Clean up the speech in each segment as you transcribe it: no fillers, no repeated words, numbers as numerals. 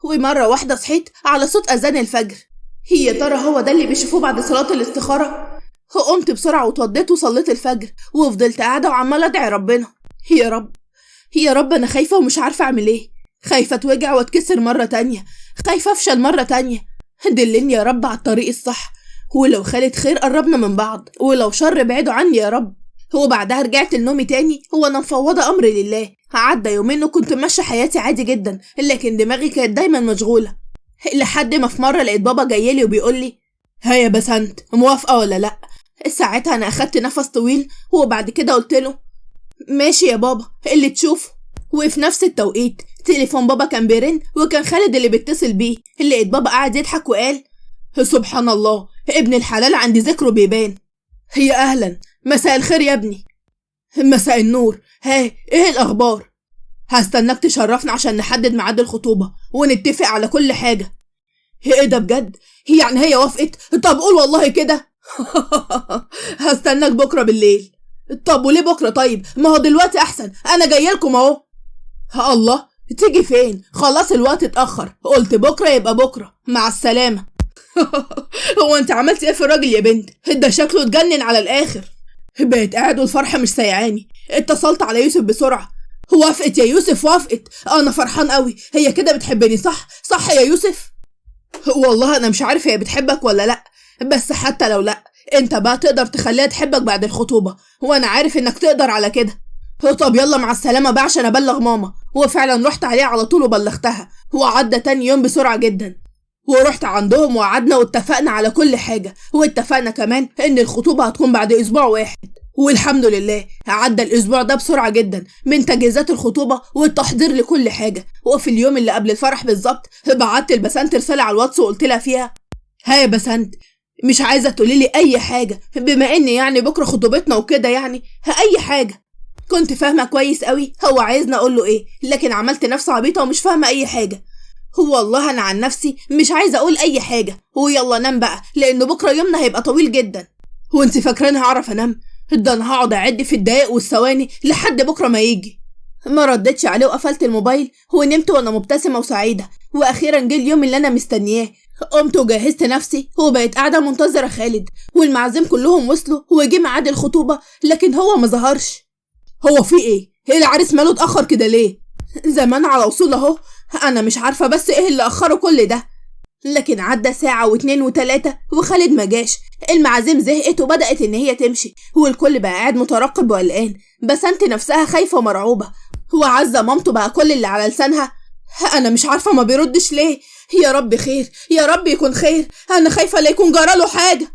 ومرة واحدة صحيت على صوت اذان الفجر. هي ترى هو ده اللي بيشوفوه بعد صلاة الاستخارة؟ قمت بسرعة واتوضيت وصليت الفجر، وفضلت قاعدة وعماله ادعي ربنا، يا رب يا رب انا خايفة ومش عارفه اعمل ايه، خايفة اتوجع واتكسر مرة تانية، خايفة افشل مرة تانية، دلني يا رب على الطريق الصح، ولو خالد خير قربنا من بعض، ولو شر بعده عني يا رب. وبعدها رجعت لنومي تاني وانا مفوضة امري لله. عدى يومين وكنت ماشية حياتي عادي جدا، لكن دماغي كانت دايما مشغولة، لحد ما في مرة لقيت بابا جايلي وبيقول لي ها يا بسنت موافقة ولا لا؟ ساعتها انا اخدت نفس طويل وبعد كده قلت له ماشي يا بابا اللي تشوفه. وفي نفس التوقيت تليفون بابا كان بيرن، وكان خالد اللي بيتصل بيه. لقيت بابا قاعد يضحك وقال سبحان الله ابن الحلال عندي ذكره بيبان. هي اهلا مساء الخير يا ابني. مساء النور، ها ايه الاخبار؟ هستناك تشرفنا عشان نحدد ميعاد الخطوبة ونتفق على كل حاجة. ايه ده بجد؟ يعني هي وافقت؟ طب قول والله كده. هستناك بكره بالليل. طب وليه بكره؟ طيب ما هو دلوقتي احسن، انا جاي لكم اهو. الله تيجي فين؟ خلاص الوقت اتاخر، قلت بكره يبقى بكره، مع السلامة. هو انت عملت ايه في الراجل يا بنت؟ ده شكله اتجنن على الاخر. بقيت قاعد والفرحه مش سايعاني. اتصلت على يوسف بسرعة. وافقت يا يوسف وافقت، انا فرحان قوي، هي كده بتحبني صح؟ صح يا يوسف؟ والله انا مش عارف هي بتحبك ولا لا، بس حتى لو لا انت بقى تقدر تخليها تحبك بعد الخطوبة، وانا عارف انك تقدر على كده. طب يلا مع السلامة بقى عشان ابلغ ماما. وفعلا رحت عليها على طول وبلغتها، وعدى تاني يوم بسرعة جدا، ورحت عندهم وقعدنا واتفقنا على كل حاجة، واتفقنا كمان ان الخطوبة هتكون بعد اسبوع واحد. والحمد لله عدى الاسبوع ده بسرعة جدا من تجهيزات الخطوبة والتحضير لكل حاجة. وفي اليوم اللي قبل الفرح بالظبط بعت لبسنت رسالة على الواتس وقلت لها فيها ها يا بسنت مش عايزه تقولي لي اي حاجة، بما ان يعني بكره خطوبتنا وكده، يعني اي حاجة. كنت فاهمه كويس قوي هو عايزني اقول له ايه، لكن عملت نفسي عبيطه ومش فاهمه اي حاجة. هو والله انا عن نفسي مش عايزه اقول اي حاجة، ويلا نام بقى لانه بكره يومنا هيبقى طويل جدا. وانت فاكرين هعرف انام؟ ده انا هقعد اعد في الدقايق والثواني لحد بكره ما يجي. ما ردتش عليه وقفلت الموبايل ونمت وانا مبتسمة وسعيدة. واخيرا جه اليوم اللي انا مستنياه. قمت وجهزت نفسي وبقيت قاعدة منتظره خالد، والمعازيم كلهم وصلوا وجه ميعاد الخطوبة، لكن هو ما ظهرش. هو في ايه؟ ايه العريس ماله اتاخر كده ليه؟ زمان على وصول اهو، انا مش عارفه بس ايه اللي اخره كل ده. لكن عدى ساعة و2 و3 وخالد ما جاش. المعازيم زهقت وبدات ان هي تمشي، والكل بقى قاعد مترقب وقلقان. بسنت نفسها خايفة ومرعوبه، وعزه مامته بقى كل اللي على لسانها انا مش عارفه ما بيردش ليه، يا رب خير يا رب يكون خير، انا خايفة لا يكون جراله حاجة.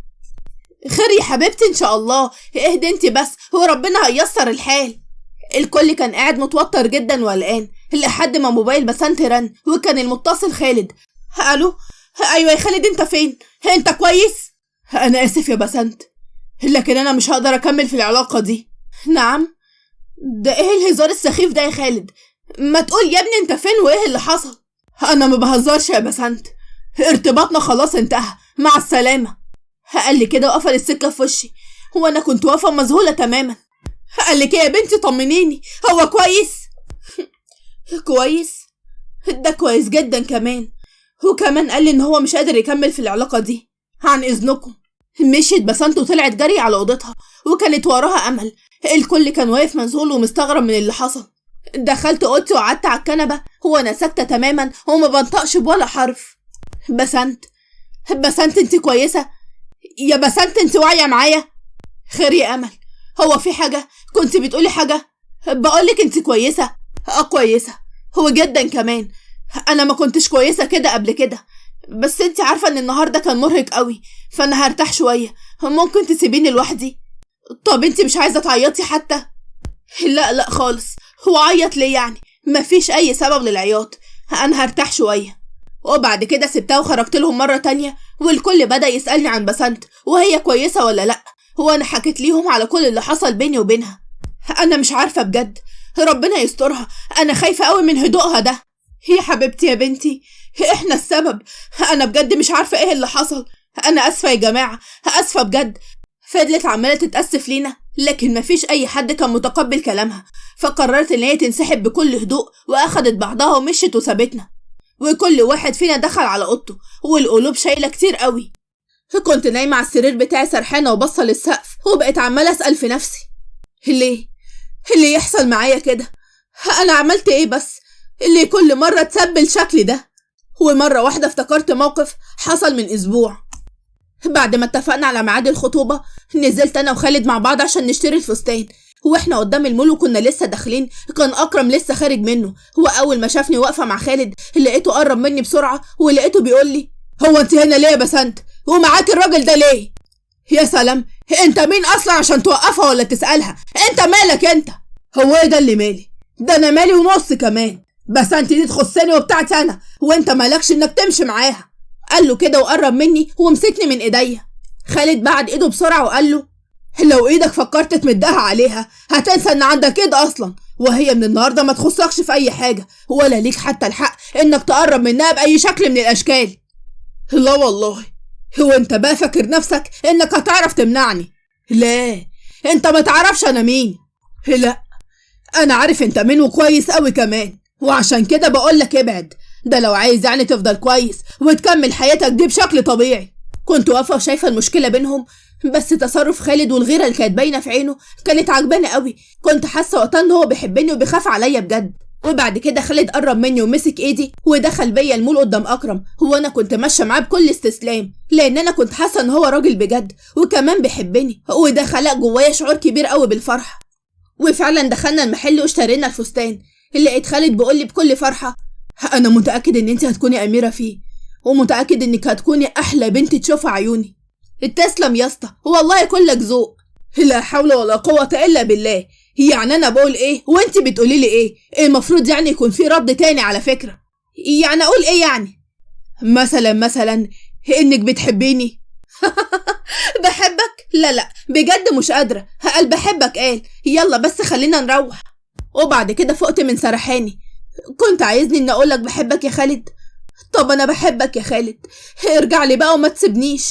خير يا حبيبتي ان شاء الله، اهدي انت بس وربنا هيسر الحال. الكل كان قاعد متوتر جدا وقلقان لحد ما موبايل بسنت رن، وكان المتصل خالد. الو ايوه يا خالد انت فين؟ انت كويس؟ انا اسف يا بسنت لكن انا مش هقدر اكمل في العلاقة دي. نعم؟ ده ايه الهزار السخيف ده يا خالد؟ ما تقول يا ابني انت فين وايه اللي حصل؟ انا ما بهزرش يا بسنت، ارتباطنا خلاص انتهى، مع السلامة. قال لي كده وقفل السكة في وشي، وانا كنت واقفة مذهوله تماما. قال لك يا بنتي طمنيني هو كويس؟ كويس؟ ده كويس جدا كمان. وكمان قال لي ان هو مش قادر يكمل في العلاقة دي. عن اذنكم. مشيت بسنت وطلعت جري على اوضتها، وكانت وراها امل. الكل كان واقف مذهول ومستغرب من اللي حصل. دخلت اوضتي وقعدت على الكنبة وانا ساكته تماما وما بنطقش بولا حرف. بسنت بسنت انت كويسة يا بسنت؟ انت واعية معايا؟ خير يا امل، هو في حاجة؟ كنت بتقولي حاجة؟ بقولك انت كويسة؟ اه كويسة، هو جدا كمان. انا ما كنتش كويسة كده قبل كده، بس انت عارفه ان النهارده كان مرهق قوي، فانا هرتاح شوية. ممكن تسيبيني لوحدي؟ طب انت مش عايزه تعيطي حتى؟ لا لا خالص، هو عيط ليه يعني؟ مفيش اي سبب للعياط، انا هرتاح شوية. وبعد كده سبتها وخرجت لهم مرة تانية، والكل بدا يسالني عن بسنت وهي كويسة ولا لا. وانا حكيت ليهم على كل اللي حصل بيني وبينها. انا مش عارفه بجد، ربنا يسترها، انا خايفة قوي من هدوءها ده. يا حبيبتي يا بنتي احنا السبب، انا بجد مش عارفه ايه اللي حصل، انا اسفه يا جماعة، اسفه بجد. فضلت عماله تتاسف لينا، لكن مفيش اي حد كان متقبل كلامها، فقررت ان هي تنسحب بكل هدوء، واخدت بعضها ومشيت وسابتنا. وكل واحد فينا دخل على أوضته، والقلوب شايلة كتير قوي. كنت نايمة على السرير بتاعي سرحانة وبصة للسقف، وبقيت عمالة أسأل في نفسي ليه اللي يحصل معايا كده؟ أنا عملت إيه بس اللي كل مرة تسبل شكلي ده؟ ومرة واحدة افتكرت موقف حصل من أسبوع. بعد ما اتفقنا على ميعاد الخطوبة نزلت أنا وخالد مع بعض عشان نشتري الفستان، واحنا قدام المول وكنا لسه داخلين كان أكرم لسه خارج منه. هو أول ما شافني واقفة مع خالد لقيته قرب مني بسرعة، ولقيته بيقول لي هو أنت هنا ليه يا بسنت؟ ومعاك الراجل ده ليه؟ يا سلام، أنت مين أصلا عشان توقفها ولا تسألها؟ أنت مالك أنت؟ هو إيه ده اللي مالي؟ ده أنا مالي ونص كمان، بسنت دي تخصني وبتاعتي أنا، وأنت مالكش إنك تمشي معاها. قال له كده وقرب مني ومسكني من ايديا. خالد بعد ايده بسرعة وقال له لو ايدك فكرت تمدها عليها هتنسى ان عندك ايد اصلا، وهي من النهارده ما تخصكش في اي حاجة، ولا ليك حتى الحق انك تقرب منها باي شكل من الاشكال. لا والله، هو انت بقى فاكر نفسك انك هتعرف تمنعني؟ لا، انت ما تعرفش انا مين. لا، انا عارف انت مين وكويس قوي كمان، وعشان كده بقولك ابعد، ده لو عايز يعني تفضل كويس وتكمل حياتك دي بشكل طبيعي. كنت واقفة وشايفه المشكلة بينهم، بس تصرف خالد والغيرة اللي كانت باينة في عينه كانت عجباني قوي. كنت حاسه وقتها ان هو بيحبني وبيخاف عليا بجد. وبعد كده خالد قرب مني ومسك ايدي ودخل بيا المول قدام اكرم، وانا كنت ماشية معاه بكل استسلام، لان انا كنت حاسه ان هو راجل بجد وكمان بيحبني، وده خلق جوايا شعور كبير قوي بالفرحه. وفعلا دخلنا المحل واشترينا الفستان. لقيت خالد بيقول لي بكل فرحه انا متاكد ان انت هتكوني اميره فيه، ومتاكد انك هتكوني احلى بنت تشوفها عيوني. تسلم يا اسطى، والله كلك ذوق. لا حول ولا قوة الا بالله، يعني انا بقول ايه وانت بتقولي لي ايه؟ المفروض يعني يكون في رد تاني على فكرة. يعني اقول ايه يعني؟ مثلا انك بتحبيني. بحبك؟ لا لا بجد مش قادرة. قال بحبك قال، يلا بس خلينا نروح. وبعد كده فقت من سرحاني. كنت عايزني ان اقولك بحبك يا خالد؟ طب انا بحبك يا خالد، ارجع لي بقى وما تسيبنيش.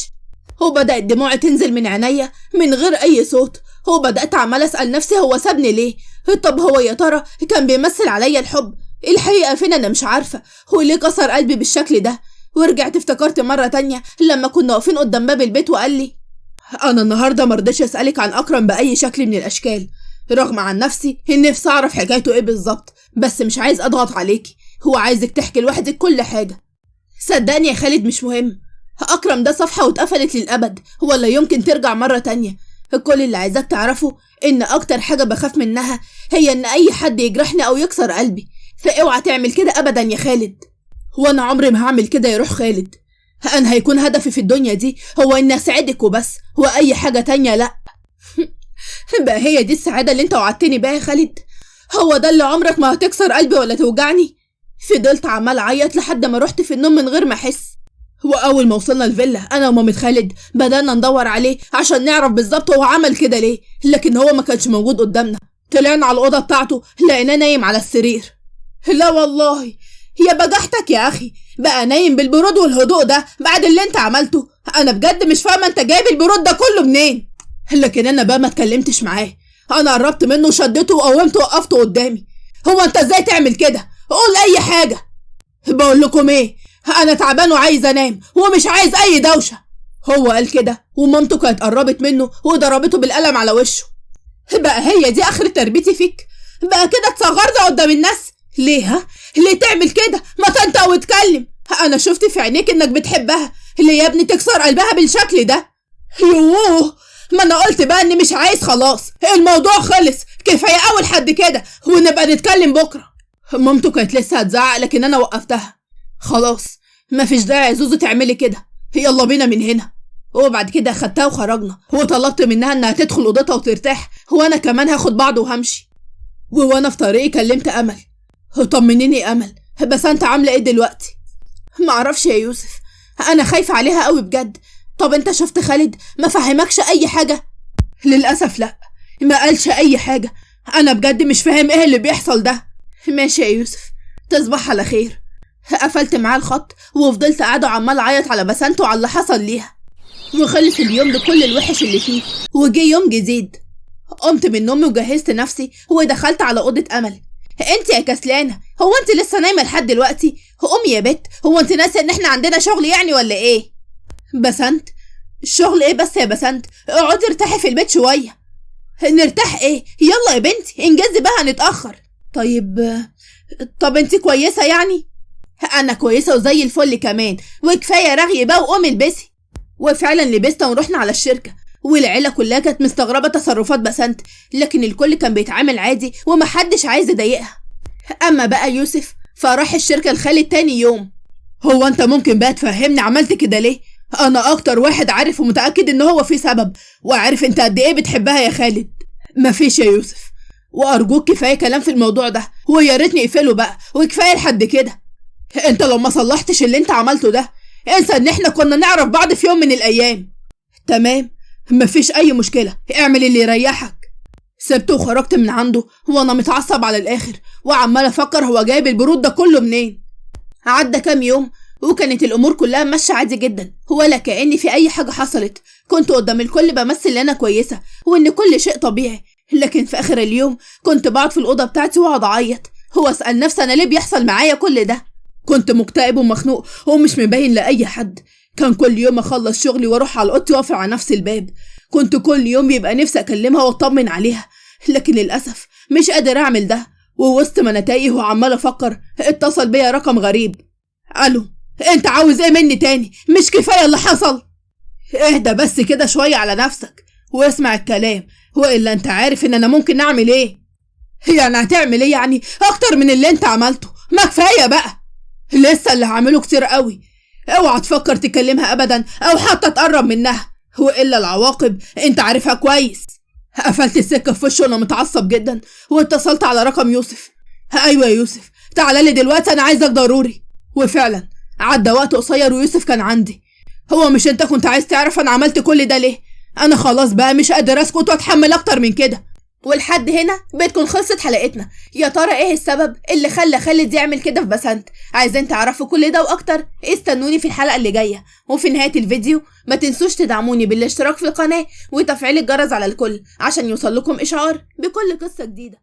وبدأت دموعي تنزل من عينيا من غير اي صوت، وبدأت عمال اسأل نفسي هو سابني ليه؟ طب هو يا ترى كان بيمثل عليا الحب؟ الحقيقة فين انا مش عارفة، هو ليه كسر قلبي بالشكل ده؟ ورجعت افتكرت مرة تانية لما كنا واقفين قدام باب البيت وقال لي انا النهاردة مرضيش اسألك عن اكرم بأي شكل من الاشكال، رغم عن نفسي ان نفسي اعرف حكايته ايه بالظبط، بس مش عايز اضغط عليكي، هو عايزك تحكي لوحدك كل حاجة. صدقني يا خالد مش مهم، اكرم ده صفحة واتقفلت للابد ولا يمكن ترجع مرة تانية. كل اللي عايزاك تعرفه ان اكتر حاجة بخاف منها هي ان اي حد يجرحني او يكسر قلبي، فاوعى تعمل كده ابدا يا خالد. وانا عمري ما هعمل كده يا روح خالد، انا هيكون هدفي في الدنيا دي هو ان اسعدك وبس، واي حاجة تانية لا. بقى هي دي السعادة اللي انت وعدتني بيها يا خالد؟ هو ده اللي عمرك ما هتكسر قلبي ولا توجعني؟ فضلت عمال اعيط لحد ما رحت في النوم من غير ما احس. واول ما وصلنا الفيلا انا ومامة خالد بدأنا ندور عليه عشان نعرف بالظبط هو عمل كده ليه، لكن هو ما كانش موجود قدامنا. طلعنا على الاوضة بتاعته لقيناه نايم على السرير. لا والله يا بجحتك يا اخي، بقى نايم بالبرود والهدوء ده بعد اللي انت عملته؟ انا بجد مش فاهمه انت جايب البرود ده كله منين. لكن انا بقى ما اتكلمتش معاه، انا قربت منه وشدته وقومته وقفته قدامي. هو انت ازاي تعمل كده؟ قول اي حاجة. بقول لكم ايه، انا تعبان وعايز انام ومش عايز اي دوشه. هو قال كده ومامته كانت قربت منه وضربته بالقلم على وشه. بقى هي دي اخر تربيتي فيك؟ بقى كده تصغرنا قدام الناس؟ ليه ها؟ ليه تعمل كده؟ ما تنطق واتكلم، انا شفت في عينيك انك بتحبها، ليه يا ابني تكسر قلبها بالشكل ده؟ يوه، ما انا قلت بقى اني مش عايز، خلاص الموضوع خلص، كفاية اول حد كده ونبقى نتكلم بكره. مامته كانت لسه هتزعق لكن انا وقفتها. خلاص مفيش داعي يا زوزو تعملي كده، يلا بينا من هنا. وبعد كده اخدتها وخرجنا، وطلبت منها انها تدخل اوضتها وترتاح، وانا كمان هاخد بعض وهمشي. وانا في طريقي كلمت امل. طمنيني يا امل، بس انت عامله ايه دلوقتي؟ معرفش يا يوسف، انا خايفة عليها قوي بجد. طب انت شفت خالد ما فهمكش اي حاجة؟ للاسف لا، ما قالش اي حاجة، انا بجد مش فاهم ايه اللي بيحصل ده. ماشي يا يوسف، تصبح على خير. قفلت معاه الخط وفضلت قاعدة عمال اعيط على بسنت وعلى اللي حصل ليها. وخلص اليوم بكل الوحش اللي فيه، وجي يوم جديد. قمت من نومي وجهزت نفسي ودخلت على اوضة امل. انت يا كسلانه، هو انت لسه نايمة لحد دلوقتي؟ قومي يا بت، هو انت ناسيه ان احنا عندنا شغل يعني ولا ايه؟ بسنت، الشغل ايه بس يا بسنت؟ اقعدي ارتاحي في البيت شوية. نرتاح ايه؟ يلا يا بنتي انجزي بقى هنتاخر. طيب طب انت كويسة يعني؟ انا كويسة وزي الفل كمان، وكفاية رغي بقى وقومي البسي. وفعلا لبسنا ورحنا على الشركة، والعيلة كلها كانت مستغربه تصرفات بسنت، لكن الكل كان بيتعامل عادي ومحدش عايز يضايقها. اما بقى يوسف فراح الشركة لخالد تاني يوم. هو انت ممكن بقى تفهمني عملت كده ليه؟ انا اكتر واحد عارف ومتاكد ان هو في سبب، وعارف انت قد ايه بتحبها يا خالد. مفيش يا يوسف، وارجوك كفاية كلام في الموضوع ده، ويا ريتني اقفله بقى وكفاية لحد كده. انت لو ما صلحتش اللي انت عملته ده انسى ان احنا كنا نعرف بعض في يوم من الايام. تمام، مفيش اي مشكلة، اعمل اللي يريحك. سبته وخرجت من عنده وانا متعصب على الاخر، وعمال افكر هو جايب البرود ده كله منين. عدى كام يوم وكانت الامور كلها ماشية عادي جدا، ولا كأن في اي حاجة حصلت. كنت قدام الكل بمثل ان انا كويسة وان كل شيء طبيعي، لكن في اخر اليوم كنت بقعد في الاوضة بتاعتي واقعد اعيط، هو اسال نفسي انا ليه بيحصل معايا كل ده. كنت مكتئب ومخنوق ومش مبين لاي حد. كان كل يوم اخلص شغلي واروح على اوضتي واقفل على نفس الباب. كنت كل يوم يبقى نفسي اكلمها واطمن عليها، لكن للاسف مش قادر اعمل ده. ووسط ما انا تايه وعمال افكر اتصل بيا رقم غريب. الو، انت عاوز ايه مني تاني؟ مش كفاية اللي حصل؟ اهدى بس كده شوية على نفسك واسمع الكلام، والا انت عارف ان انا ممكن اعمل ايه. يعني هتعمل ايه يعني اكتر من اللي انت عملته؟ ما كفاية بقى، لسه اللي هعمله كتير قوي. اوعى تفكر تكلمها ابدا او حتى تقرب منها، والا العواقب انت عارفها كويس. قفلت السكة في وشه وانا متعصب جدا، واتصلت على رقم يوسف. ايوه يا يوسف، تعالى لي دلوقتي انا عايزك ضروري. وفعلا عدى وقت قصير ويوسف كان عندي. هو مش انت كنت عايز تعرف انا عملت كل ده ليه؟ انا خلاص بقى مش قادر اسكت واتحمل اكتر من كده. ولحد هنا بتكون خلصت حلقتنا. يا ترى ايه السبب اللي خلى خالد يعمل كده في بسنت؟ عايزين تعرفوا كل ده واكتر؟ استنوني في الحلقة اللي جاية. وفي نهاية الفيديو ما تنسوش تدعموني بالاشتراك في القناة وتفعيل الجرس على الكل عشان يوصل لكم اشعار بكل قصة جديدة.